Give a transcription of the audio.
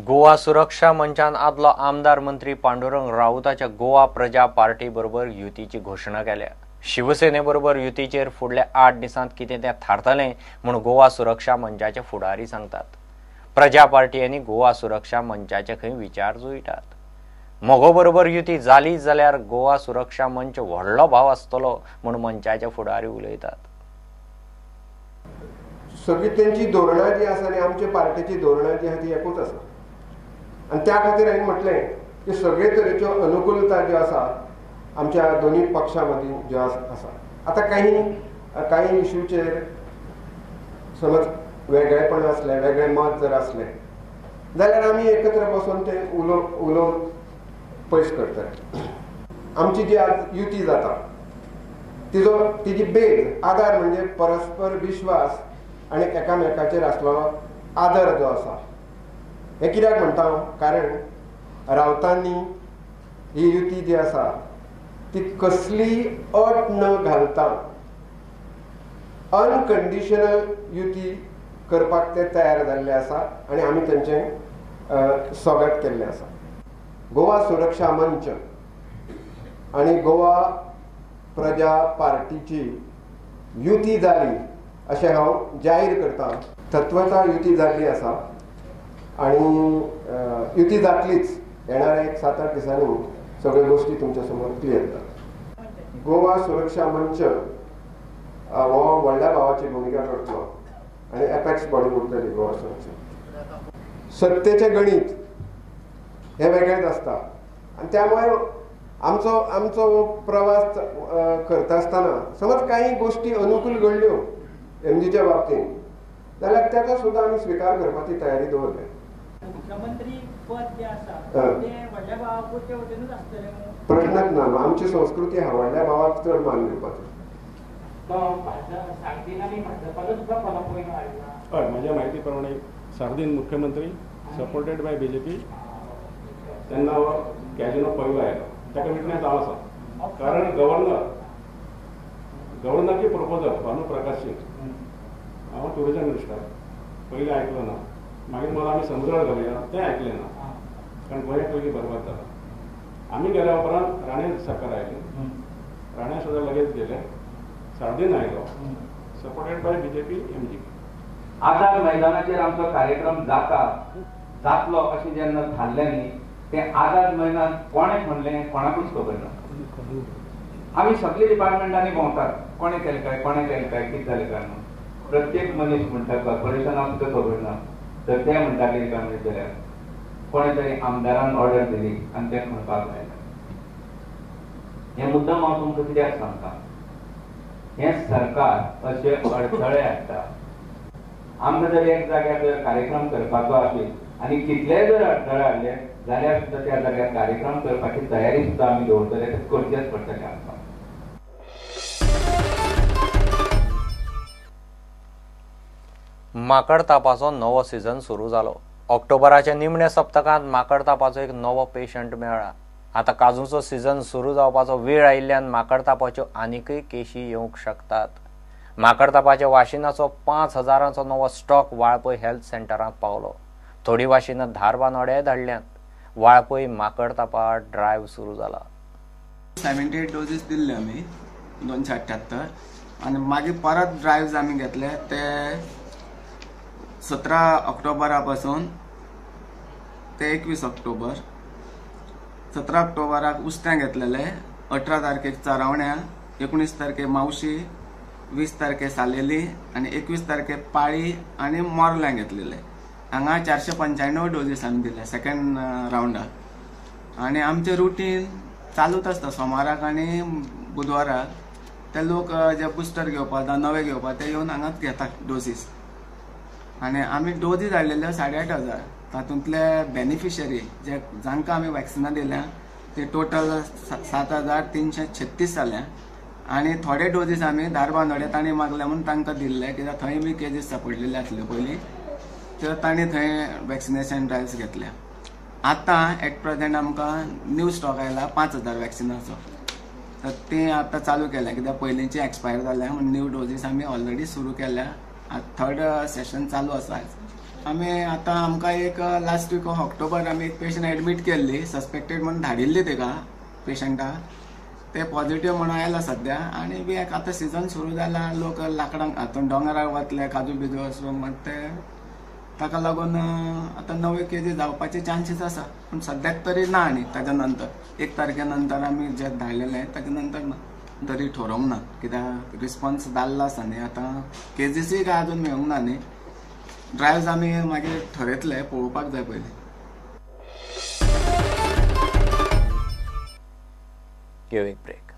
गोवा सुरक्षा मंचान आदलो आमदार मंत्री पांडुरंग राऊताच्या गोवा प्रजा पार्टी बरोबर युतीची घोशणा केल्या। शिवसेने बरोबर युतीचेर फुडल्या 8 दिसांत कितें तें थारतलें म्हूण गोवा सुरक्षा मंचाचे फुडारी सांगतात। प्रजा पार्टी आनी गोवा सुरक्षा मंचाचे खंय विचार जुळटात। मगो बरोबर युती जाली जाल्यार गोवा सुरक्षा मंच व्हडलो भाव आसतलो म्हूण मंचाचे फुडारी उलयतात। सगळी तेंची धोरणां जी आसा आनी आमचे पार्टीची धोरणां जी आसा ती एकूच आसा आनी त्या खातीर हांवें म्हटलें की सगळे तरेच्यो अनुकूलता ज्यो आसा आमच्या दोनूय पक्षां मदीं ज्यो आसा। आतां काही इशूचेर समज वेगळेपण आसलें, वेगळें मत जर आसलें जाल्यार आमी एकत्र बसून तें उलोवन पयस करतले। आमची जी आज युती जाता तिजी बेज आदार म्हणजे परस्पर विश्वास आनी एकामेकाचेर आसलेलो आदर जो आसा। हें कित्याक म्हणटा हांव, कारण रावतांनी ही युती जी आसा ती कसली अट न घालता अनकंडिशनल युती करपाक ते तयार जाल्ले आसा आनी आमी तेंचें स्वागत केल्लें आसा। गोवा सुरक्षा मंच आनी गोवा प्रजा पार्टीची युती जाली अशें हांव जाहीर करता। तत्वता युती जाल्ली आसा आनी युती जातलीच। येणाऱ्या एक 7-8 दिसांनी सगळ्यो गोश्टी तुमच्या समोर क्लियर जाता। गोवा सुरक्षा मंच हो व्हडल्या भावाची भुमिका करतलो आनी एपेक्स बॉडी उरतली गोवा सुरक्षा। सत्तेचें गणीत हें वेगळेंच आसता आनी त्यामुळे आमचो आमचो प्रवास करता आसतना समज काही गोश्टी अनुकूल घडल्यो एमजीच्या बाबतींत जाल्यार ताका सुद्दां आमी स्विकार करपाची तयारी दवरल्या। मुख्यमंत्री पद जे आसा ते व्हडल्या भावाचे वटेनूच आसतलें, प्रश्नच ना। आमची संस्कृती आहा व्हडल्या भावाक चड मान दिवपाचो। हय, म्हज्या म्हायती प्रमाणे सार्दीन मुख्यमंत्री सपोर्टेड बाय बीजेपी तेन्ना हो कॅजिनो पयलो आयलो, ताका विटनेस हांव आसा। कारण गव्हर्नराची प्रपोजल भानू प्रकाश सिंग, हांव ट्युरिजम मिनिस्टर, पयलीं आयकलो ना, मागीर मला आमी समुद्रार घालया तें आयकलें ना, कारण गोंया पयलीं बरबाद जाला। आमी गेल्या उपरांत राणे सरकार आयलें, राणे सुद्दां लगेच गेले, सार्दीन आयलो सपोर्टेड बाय बीजेपी एमजीपी। आझाद मैदानाचेर आमचो कार्यक्रम जाता जातलो अशें जेन्ना थारलें न्ही, तें आझाद मैदान कोणें म्हणलें कोणाकूच खबर ना। आमी सगळे डिपार्टमेंटांनी भोंवतात, कोणें केलें काय कोणें केलें काय कितें जालें काय म्हणून प्रत्येक मनीस म्हणटा कॉर्पोरेशनाक सुद्दां खबर ना, तर ते म्हणटा कितें काय म्हणटा जाल्यार कोणें तरी आमदारान ऑर्डर दिली आनी तें खणपाक लायलें। हें मुद्दम हांव तुमकां कित्याक सांगता, हें सरकार अशे अडथळे हाडटा। आमकां जर एक जाग्यार जर कार्यक्रम करपाचो आशिल्लो आनी कितलेय जर अडथळे हाडले जाल्यार सुद्दां त्या जाग्यार कार्यक्रम करपाची तयारी सुद्दां आमी दवरतले, ते करचेच पडटलें आमकां। माकड तापाचो नवो सीझन सुरू जालो। ऑक्टोबराच्या निमण्या सप्तकांत माकड तापाचो एक नवो पेशंट मेळ्ळा। आतां काजूचो सीझन सुरू जावपाचो वेळ आयिल्ल्यान माकड तापाच्यो आनीकय केशी येवंक शकतात। माकड तापाच्या वाशिनाचो 5000चो नवो स्टॉक वाळपय हेल्थ सेंटरांत पावलो। थोडी वाशिनां धारबानोड्याय धाडल्यांत। वाळपय माकड तापा ड्रायव्ह सुरू जाला। 78 डोजीस दिल्ले आमी 278 आनी मागीर परत ड्रायव्स आमी घेतले ते 17 ऑक्टोबरा पासून ते 21 ऑक्टोबर। 17 ऑक्टोबराक उस्त्यां घेतलेले, 18 तारखेक चारावण्या, 19 तारखेक मावशी, 20 तारखेक सालेली आनी 21 तारखेक पाळी आनी मोर्ल्यां घेतलेले। हांगा 495 डोजीस आमी दिले सेकंड रावंडाक। आनी आमचें रुटीन चालूच आसता सोमाराक आनी बुधवाराक। ते लोक जे बुस्टर घेवपाक नवे घेवपाक ते येवन हांगाच घेतात डोजीस। आनी आमी डोजीस हाडलेल्यो 8,500, तातूंतले बेनिफिशरी जे जांकां आमी वॅक्सिनां दिल्या ते टोटल 7,336 जाल्या। आनी थोडे डोजीस आमी धारबांदोडे तांणी मागले म्हूण तांकां दिल्ले, कित्याक थंय बी केजीस सापडलेले आसल्यो पयलीं, तर तांणी थंय वॅक्सिनेशन ड्रायव्स घेतल्या। आतां एट प्रेझेंट आमकां न्यू स्टॉक आयला 5,000 वॅक्सिनाचो, तर ते आतां चालू केल्या कित्याक पयलींचे एक्सपायर जाल्या म्हूण न्यू डोजीस आमी ऑलरेडी सुरू केल्या। थर्ड सेशन चालू आसा आयज। आमी आतां आमकां एक लास्ट वीक ऑफ ऑक्टोबर आमी एक पेशंट एडमीट केल्ली, सस्पेक्टेड म्हणून धाडिल्ली तेका पेशंटाक, ते पॉझिटिव्ह म्हणून आयला सद्या. आनी बी आतां सिजन सुरू जाला, लोक लाकडांक आतां दोंगरार वतले काजू बिजू वचूंक, म्हण ते ताका लागून आतां नवे केजी जावपाचे चान्सीस आसा, पूण सद्याक तरी ना. आनी ताच्या नंतर 1 तारखे नंतर आमी जे धाडलेले ताच्या नंतर ना तरी ठरोवंक ना, कित्याक रिस्पॉन्स जाल्लो आसा न्ही. आतां केजीसूय काय अजून मेळूंक ना न्ही, ड्रायव्स आमी मागीर ठरयतले, पळोवपाक जाय पयलीं. घेवं एक ब्रेक.